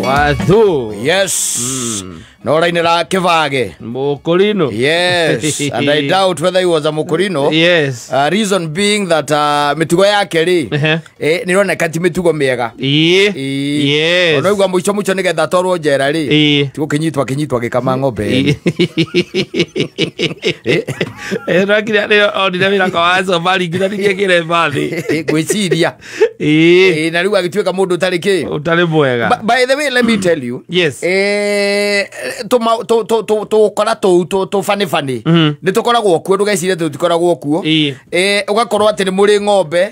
Wathu. Yes. No rainĩra kĩbage. Mukurino. Yes. And I doubt whether he was a Mukurino. Yes. Reason being that mĩtugo yake rĩ, Ehe. nĩ ĩroneka ti mĩtugo mĩega. Ĩĩ. Ĩĩ. Yes. Ona ũigua mũico mũico nĩgetha atwarwo njera rĩ, Ĩĩ. ti gũkĩnyitwo akĩnyitwo agĩkama ng'ombe ene. Ĩĩ. Nokire nĩ onire wĩra kwa wa Somali nginya ningĩkĩre bathi. Ngwĩciria. Ĩĩ. Na rĩu agĩtuĩka mũndũ ũtarĩ kĩ. Ũtarĩ mwega. By the way, let me tell you. Yes. Tũkora tũu tũbanĩbanĩ nĩ tũkoragwo kuo, ndũgecirie tũtikoragwo kuo. Ĩĩ. Ũgakorwo atĩ nĩ mũrĩ ng'ombe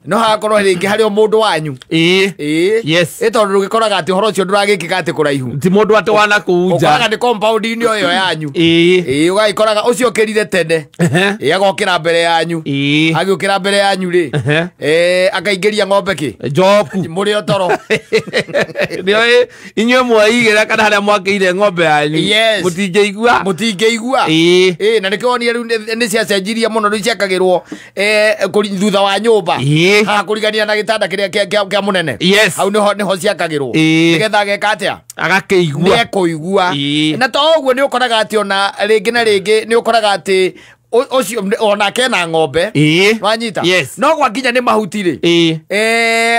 no hagakorwo rĩngĩ harĩ o mũndũ wanyu. Ĩĩ. Ĩĩ. Yes. Tondũ ndũgĩkoraga atĩ ũhoro ũcio ndũragĩkĩka atĩ kũraihu. Ti mũndũ atĩ wana kũu nja. Ũkoraga nĩ compound-inĩ o ĩyo yanyu. Ĩĩ. Ĩĩ, ũgagĩkoraga ũcio ũkĩrire tene. Ehe. Ĩĩ, agokĩra mbere yanyu. Ĩĩ. Agĩũkĩra mbere yanyu rĩ, Ehe. Akaingĩria ng'ombe kĩ Njoku. mũrĩ o toro. Nĩoĩ inyuĩ mwaigĩra kana harĩa mwakĩire ng'ombe yanyu. Yes. Mũtingĩigua. Mũtingĩigua. Ĩĩ. Ĩĩ, na nĩkĩo wonire rĩu nĩ ciacenjirie mũno, rĩu ciakagĩrwo thutha wa nyũmba. Ĩĩ. Haha kũrigania na gĩtanda kĩrĩa kĩa mũnene. Yes. Hau nĩho ciakagĩrwo. Ĩĩ. Nĩgetha ageka atĩa? Agakĩigua. Nĩekũigua. Ĩĩ. Na to ũguo, nĩ ũkoraga atĩ ona rĩngĩ na rĩngĩ nĩ ũkoraga atĩ ũcio onake ena ng'ombe. Ĩĩ. Wanyita? Yes. No gwakinya nĩ mahuti rĩ, Ĩĩ.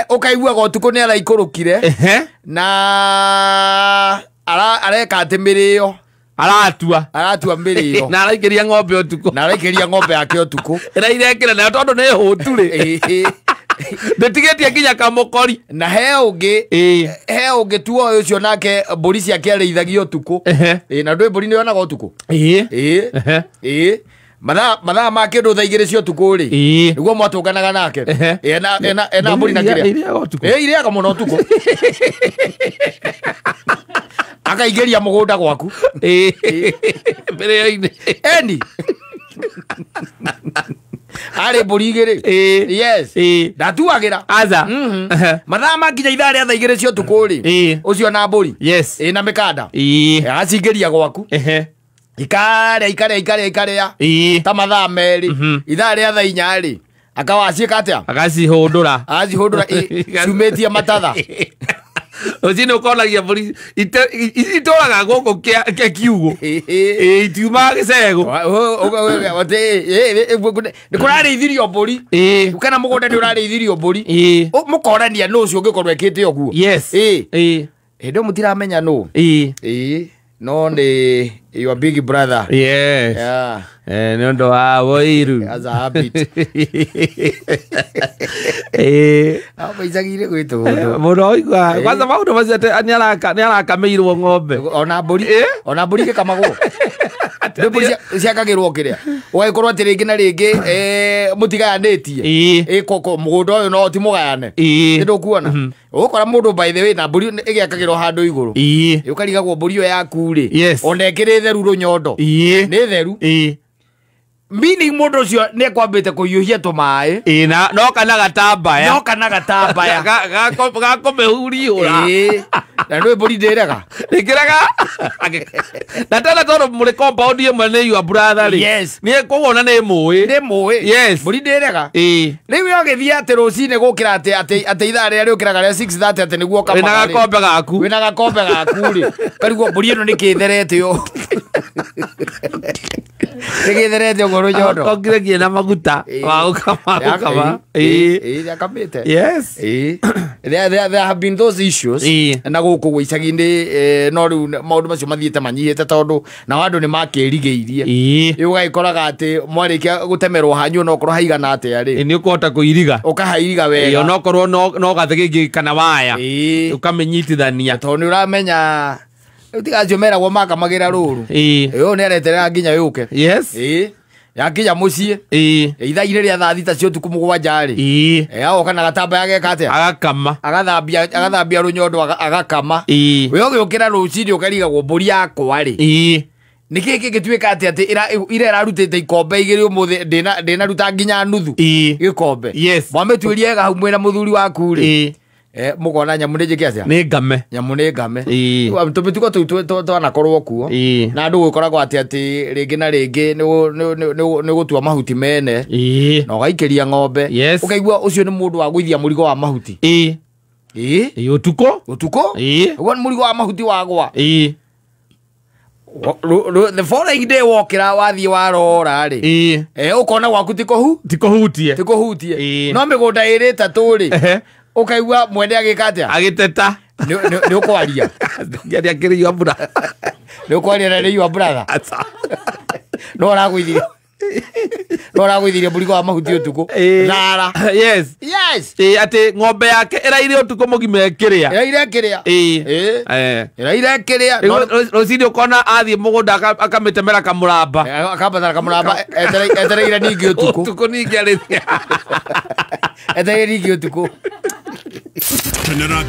Ũkaiguaga ũtukũ nĩ araikũrũkire Ehe. na areka atĩ mĩrĩo. Aratua. Aratua mĩrĩo. Na araikĩria ng'ombe ũtukũ. Na araikĩria ng'ombe yake ũtukũ. Ĩrairekĩra nayo tondũ nĩ hũtu rĩ. Ĩĩ. Ndĩtigĩtie nginya kamũkori. Na he ũngĩ, Ĩĩ. he ũngĩ tuoĩ ũcio nake mbũri ciake arĩithagia ũtukũ. Ehe. Ĩĩ, na ndũĩ mbũri nĩ yonaga ũtukũ. Ĩĩ. Ĩĩ. Ehe. Ĩĩ, mathaa ma kĩndũ thaa 2 cia ũtukũ rĩ, Ĩĩ. nĩguo mwatũnganaga nake. Ehe. Ĩĩ, ena mbũri na kĩrĩa. Irĩaga ũtukũ. Ĩĩ, irĩaga mũno ũtukũ, akaingĩria mũgũnda gwaku. Ĩĩ. Mbere-inĩ. Eni arĩ mbũri 2. Ĩĩ. Yes. Ĩĩ. Ndatuagĩra. Aca. Ehe. Mathaa makinya ithaa rĩa thaa 2 cia ũtukũ rĩ, Ĩĩ. ũcio na mbũri Yes. ĩ na mĩkanda Ĩĩ. agacingĩria gwaku. Ehe. Ikarĩa, ikarĩa, ikarĩa, ikarĩa Ĩĩ. ta mathaa 2. Ithaa rĩa thaa 4 rĩ, akawaciĩka atĩa? Agacihũndũra. Agacihũndũra ciumĩtie matatha. Rũcinĩ ũkonagia mbũri itũraga gũkũ kĩa kiugũ. Ĩĩ. Ĩĩ, itiumaga gĩcegũ. Nĩ kũrarĩithirio mbũri Ĩĩ. kana mũgũnda nĩ ũrarĩithirio mbũri. Ĩĩ. Mũkorania nũ ũcio ũngĩkorwo ekĩte ũguo. Yes. Ĩĩ. Ĩĩ. Hĩndĩ ĩyo mũtiramenya nũ. Ĩĩ. Ĩĩ, no nĩ your big brother. Yes. Yeah. Nĩ ũndũ wa wũiru. As a habit. Ĩĩ. Maicagire gwĩtũndũ. Mũno oigua kwanza maũndũ macio atĩ nĩ arakamĩirwo ng'ombe. Ona mbũri. Ĩĩ. Ona mbũri ĩgĩkamagwo. Nĩ mbũri ciakagĩrwo kĩrĩa, ũgagĩkorwo atĩ rĩngĩ na rĩngĩ mũtigayanĩtie. Ĩĩ. Ĩ, mũgũnda ũyũ no ti mũgayane. Ĩĩ. Nĩ ndũkuona ũgũkora mũndũ, by the way, na mbũri ĩgĩakagĩrwo handũ igũrũ. Ĩĩ. Ũkarigagwo mbũri ĩyo yaku rĩ, Yes. ona ĩkĩrĩ theru rũnyondo, Ĩĩ. nĩ theru, Ĩĩ. meaning mũndũ ũcio nĩ ekwambĩte kũhiũhia tũmaĩ. Ĩĩ, na no kana gatambaya. No kana gatambaya. Gakũmĩhuriũra. Ĩĩ, na ndũĩ mbũri ndĩrega. Ĩkĩraga na tena tondũ mũrĩ compound ĩmwe nĩ your brother rĩ. Yes. Nĩ koguo ona nĩ mũĩ. Nĩ mũĩ. Yes. Mbũri ndĩrega. Ĩĩ. Rĩu ũgĩthiĩ atĩ rũcinĩ gũkĩra atĩ ithaa rĩrĩa rĩũkĩraga rĩa 6:30 atĩ nĩguo Wĩna ũkamaga rĩ. gakombe gaku. Wĩna gakombe gaku rĩ, karigwo mbũri ĩno nĩ kĩtherete ũ, nĩ gĩtherete ũguo rũnyondo. Kongire nginya na maguta Ĩĩ. ma gũkama gũkama. Ĩĩ. Ĩĩ, akamĩte. Yes. Ĩĩ. There have been those issues Ĩĩ. na gũkũ gwa icagi-inĩ, no rĩu maũndũ macio mathiĩte manyihĩte tondũ nao andũ nĩ makĩrigĩirie. Ĩĩ. Rĩu ũgagĩkoraga atĩ mwarĩkia gũtemerwo hanyu, onokorwo haigana atĩa rĩ, Ĩĩ, nĩ ũkũhota kũiriga. Ũkahairiga Ĩĩ, wega. onokorwo no gathĩgĩngĩ kana waya. Ĩĩ. Ũkamĩnyitithania. Tondũ nĩ ũramenya rĩu tiga acio meragwo makamagĩra rũru. Ĩĩ. Ũyũ nĩ areterera nginya yũke. Yes. Ĩĩ, yakinya mũciĩ, Ĩĩ. ithaa-inĩ rĩa thaa 6 cia ũtukũ, 7 rĩ, Ĩĩ. agoka na gatambaya geka atĩa? Agakama. Agathambia rũnyondo, agakama. Ĩĩ. We ũgĩũkĩra rũcinĩ ũkarigagwo mbũri yakwa rĩ, Ĩĩ. nĩkĩ kĩngĩtuĩka atĩ ira ĩrarutĩte ikombe 2, ũmũthĩ ndĩnaruta nginya nuthu Ĩĩ. gĩkombe? Yes. Mwamĩtuĩria wega hau mwĩna mũthuri waku rĩ, Ĩĩ. Mũkona nyamũ nĩ njĩke atĩa? Nĩ ngame. Nyamũ nĩ ngame. Ĩĩ. Tũmĩtugo tũu twanakorwo kuo. Ĩĩ. Na andũ gũkoragwo atĩ rĩngĩ na rĩngĩ nĩ gũtua mahuti mene Ĩĩ. na ũgaikĩria ng'ombe. Yes. Ũkaigua ũcio nĩ mũndũ wa gũithia mũrigo wa mahuti. Ĩĩ. Ĩĩ. Ĩĩ, ũtukũ. Ũtukũ. Ĩĩ. Ũguo nĩ mũrigo wa mahuti wagwa. Ĩĩ. The following day wokĩra wathiĩ warora rĩ, Ĩĩ. ũkona gwaku ti kũhu Tikũhutie. ti kũhutie. Ĩĩ. No mĩgũnda ĩrĩ ĩtatũ rĩ, Ehe. ũkaigua mwene agĩka atĩa? Agĩteta. Nĩ ũkwaria. Ngĩaria akĩrĩiywo mbura. Nĩ ũkwaria na nĩ your brother. Aca. No ũragũithirie, no ũragũithirie mũrigo wa mahuti ũtukũ. Ĩĩ. Thara. Yes. Yes. Ĩĩ, atĩ ng'ombe yake ĩraire ũtukũ mũgima ĩkĩrĩa. Ĩraire kĩrĩa. Ĩĩ. Ĩĩ. Eh. Ĩraire kĩrĩa. Rĩu rũcinĩ ũkona athiĩ mũgũnda akamĩtemera kamũramba. Akambatara kamũramba etereire ningĩ ũtukũ. Ũtukũ ningĩ arĩthia. Etereire ningĩ ũtukũ. Kenera.